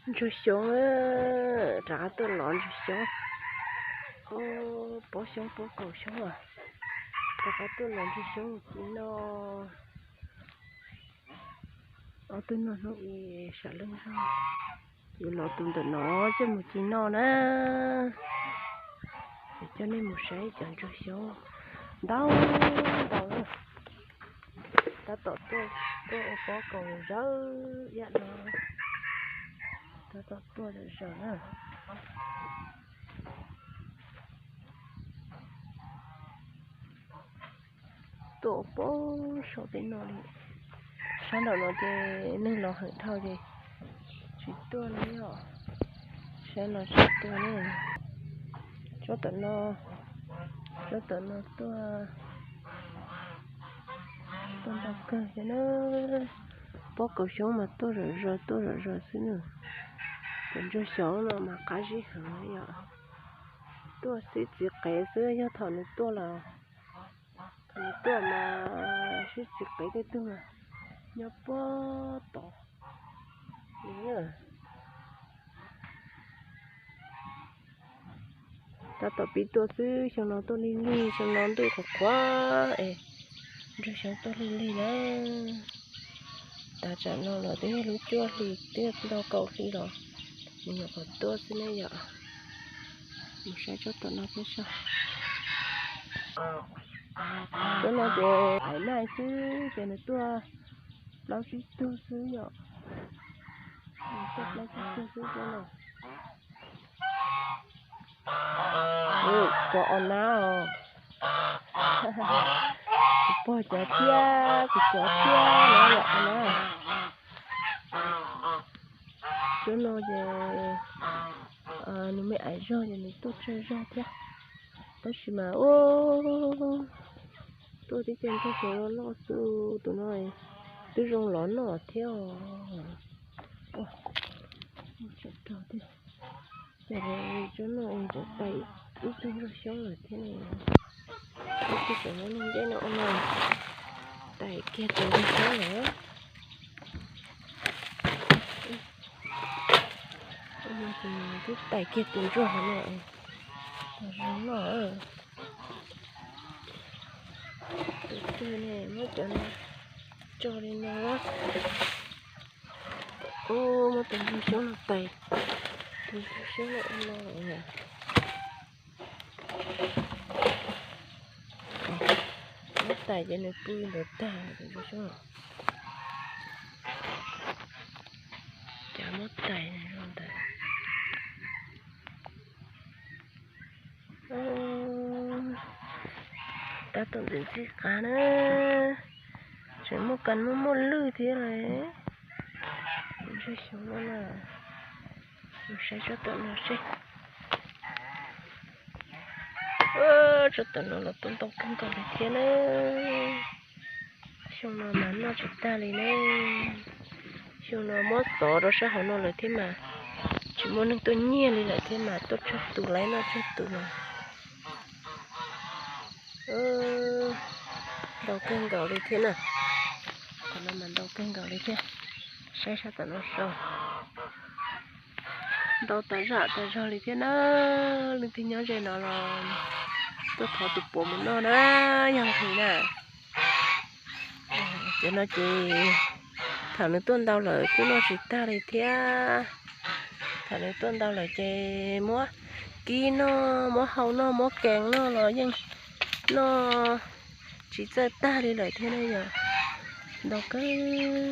Ntsuag xyoob, rov qab tuaj lov ntsuag xyoob. Pob xyoob, pob kaum xyoob as, rov qab tuaj lov ntsuag xyoob ci noj. Ob tug noj hnub i sam leej zog, yuav lov tus ntawm no coj mus ci noj na. Es coj nej mus saib cov ntsuag xyoob ntau ntau. Tab tom tuaj, tuaj ua pob kaus zawv ib yam no, tab tom tuaj zawm zawm na. Tuaj ua pob saum tej no li. Sab nraum no ces neeg los heev dhau ces tsis tuaj li os. Sab no tsis tuaj li. Tsob tom no, tsob tom no tuaj, tuaj ntau kawg thiab na. Pob kaus xyoob mas tuaj zom zaws tuaj zom zaws xwb na. Cov ntsuag xyoob no mas qab zib heev li yom. Tuaj sib txiv qev xwb, yog thaum nws tuaj los, thaum nws tuaj mas sib txiv qev tej tug mas nyob pob tod. Tab tom pib tuaj xwb, xyoo no tuaj lig lig, xyoo no ntuj qhuav qhuav es ntsuag xyoob tuaj lig lig na. Tav tsam no los twb yog lub cuaj hli, twb yog ntau kaum hli los nws nyuam qhuav tuaj xwb ne yom. Mus saib tsob tom no thiab saib. Tsob no ces haiv naj xwb ces nws tuaj plaub tsib tug xwb yom. Nws tuaj plaub tsib tug xwb tsob no. Cov o nab os. Kuv pog cov thiab, kuv cov thiab na yom, o nab. Tsob no ces nws me aiv zog ces nws tuaj tsawg zog thiab. Tab sis mas ua tuaj tib co ntsuag xyoob loj loj xwb, tus no twb zoo lov noj thiab os. Ces tsob no ntawm tais ib tug ntsuag xyoob lawm thiab ne. Ib tug tseem muab neeg ncej no ua no, tais kiag tus ntsuag xyoob lawm. Twb tais kiag tus ntsuag hov no, zoo noj. Tus twg ne muab cov no tso li no. Ub, muab tus ntsuag xyoob no tais, tus ntsuag xyoob no ua no. Muab tais ces nws pw ntawd tag tus ntsuag xyoob no. Cas muab tais zoo ntawd. Tab tom ntxim ntxim qab na, tseem muaj kas muaj muaj lwj thiab lauj. Ntsuag xyoob no na, mus saib tsob tom no seb. Tsob tom no los tuaj ntau kawg nkaus li thiab na. Xyoo no mas noj tsis tag li na. Xyoo no muab xov rau sab hauv no lawm thiab mas tsis muaj neeg tuaj nyiag li lawm thiab mas tuaj tsawg tus lawv noj tsawg tus mas. Ntau kawg nkaus li thiab na. Qhov no mas ntau kawg nkaus li thiab. Saib sab tom no so. Ntau tas zam tas zog li thiab na. Leej twg nyob ze no los tuaj thov tus puav mus noj na, yog nqhis na. Cov no ces thaum nws tuaj ntau lawm kuj noj tsis tag li thiab. Thaum nws tuaj ntau lawm ces muab kib noj, muab hau noj, muab kees noj los yeej noj tsis txawj tag li lawm thiab na yom. Ntau kawg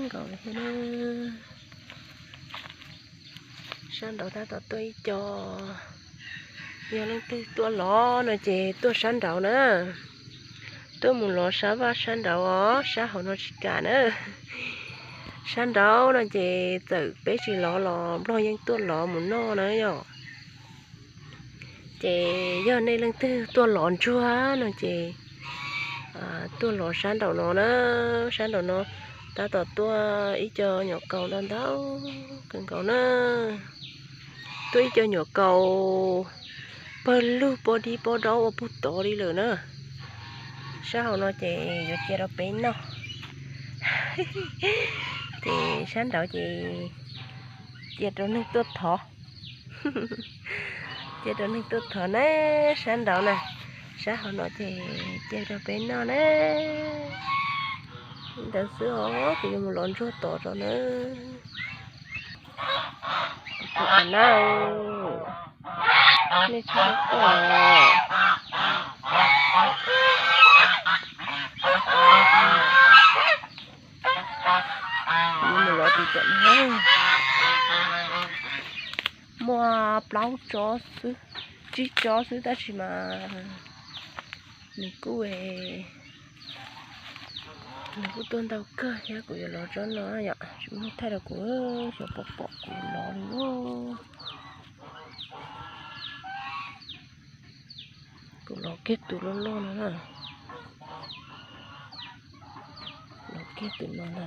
nkaus li thiab na. Sab nraud tab tom tuaj ib co. Yog leej twg tuaj lov no ces tuaj sab nraud na. Tuaj mus lov sab vaj sab nraud os, sab hauv no tsis kam na. Sab nraud no ces txawm peb tsis lov los nplog yeej tuaj lov mus noj na yom. Ces yog nej leej twg tuaj lov ntsuag no ces tuaj lov sab nraum no na. Sab nraum no tab tom tuaj ib co nyuam kaus ntau ntau kawg nkaus na. Tuaj ib co nyuam kaus pawg lug pob dib pob daub ua pug tod li lawm na. Sab hauv no ces yuav cia rau peb noj. Ces sab nraud ces Cia rau neeg tuaj thov. Cia rau neeg tuaj thov na, sab nraud na, sab hauv no ces cia rau peb noj na. Ntawd xwb os, kuv yuav mus lov ntsuag tod rau na. Na, nej tsis tau tuaj. Mus lov tus tom na. Muaj plaub tsob xwb, tsib tsob xwb tab sis mas nws kuj, nws kuj tuaj ntau kawg thiab. Kuv yuav lov tsob no yom, tsis muaj neeg thaij rau kuv, xyov puas pom kuv lov li. Kuv lov kiag tus loj loj no na. Lov kiag tus no ntag.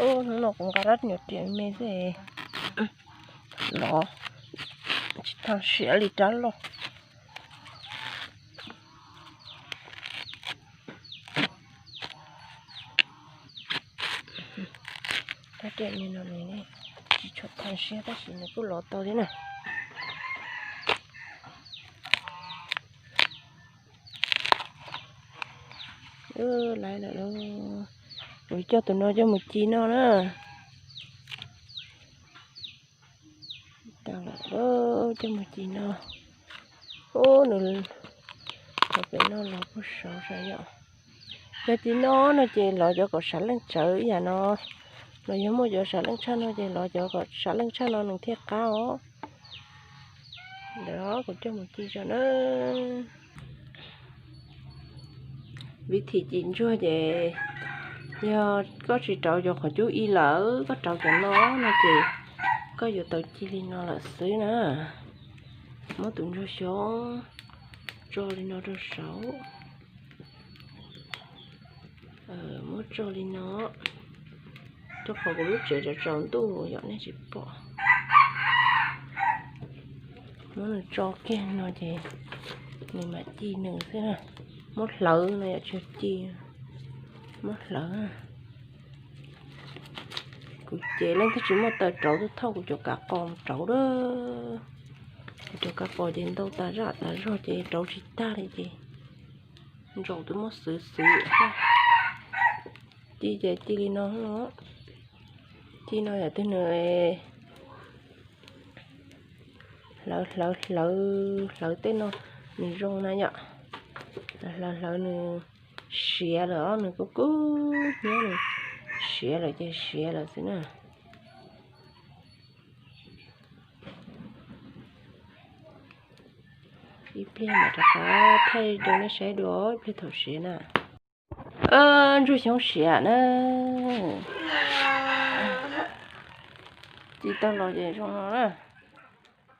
Ub, hnub no kuv nqa rab nyuam riam me xwb, lov tsis tau siav li rab loj. Rab riam me no nws tsis tshua tau siav tab sis nws kuj lov tau thiab na. Laiv lawm lauj. Kuv coj tus no coj mus ci noj na. Tau lawm, coj mus ci noj. Ub, nws, cov pem no los kuj sov sav yom. Yog ci noj no ces lov cov kom sav leej tsawv ib yam no, los yog muaj cov sav leej tshaj no ces lov cov kom sav leej tshaj no nws thiaj qab os. Ntawd kuv coj mus ci tso na. Vim thim ci ntsuag ces yog koj tsis rauv cov qhov cub i lawm, koj rauv cov no no ces koj yuav tau ci li no lawm xwb na. Muab tus ntsuag xyoob tso li no rau saud. Muab tso li no, rau qhov kuv lub tsev tsaus tsaus ntuj yom nej tsis pom. Muab nws tso kiag no ces nws mam ci nws xwb na. Muab hlawv no yom, tsis ci, muab hlawv. Kuv ces leej twg tsis muaj taws rauv twb thauj kuv cov kav qos mus rauv lawm. Kuv cov kav qos ces ntau tas zaj tas zog ces rauv tsis tag li ces ntsaum twb muab xwv xwv. Ci ces ci li no no. Ci no yam twg nws hlawv hlawv hlawv hlawv tej no nws zoo na yom. Hlawv hlawv nws siav lawm os, nws kub kub hnyiab nws siav lawm ces siav lawm xwb na. Ib pliag mam rov qab thaij rau nej saib dua ib pliag thaum siav na. Ntsuag xyoob siav na. Ci tau los ces zoo no na.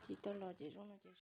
Ci tau los ces zoo no ces